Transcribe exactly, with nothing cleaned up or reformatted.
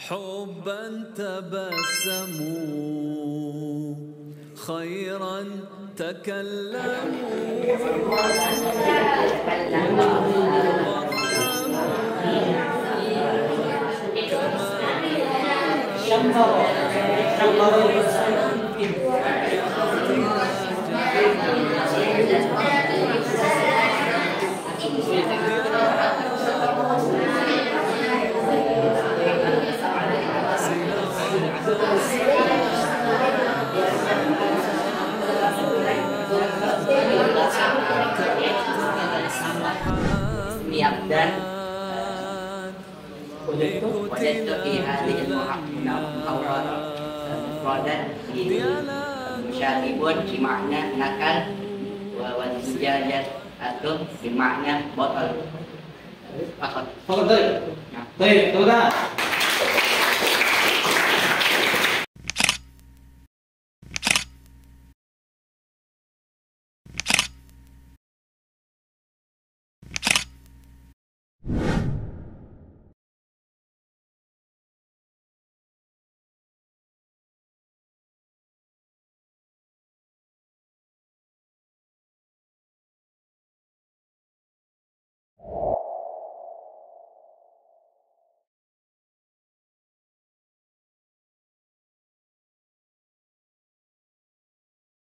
حبا تبسموا خيرا تكلموا Niabdan. وجدت في هذه المحاورة مفردا مشاغب بمعنى نكل، والزجاجة بمعنى بطل فقط. فقط. طيب. طيب، تمام.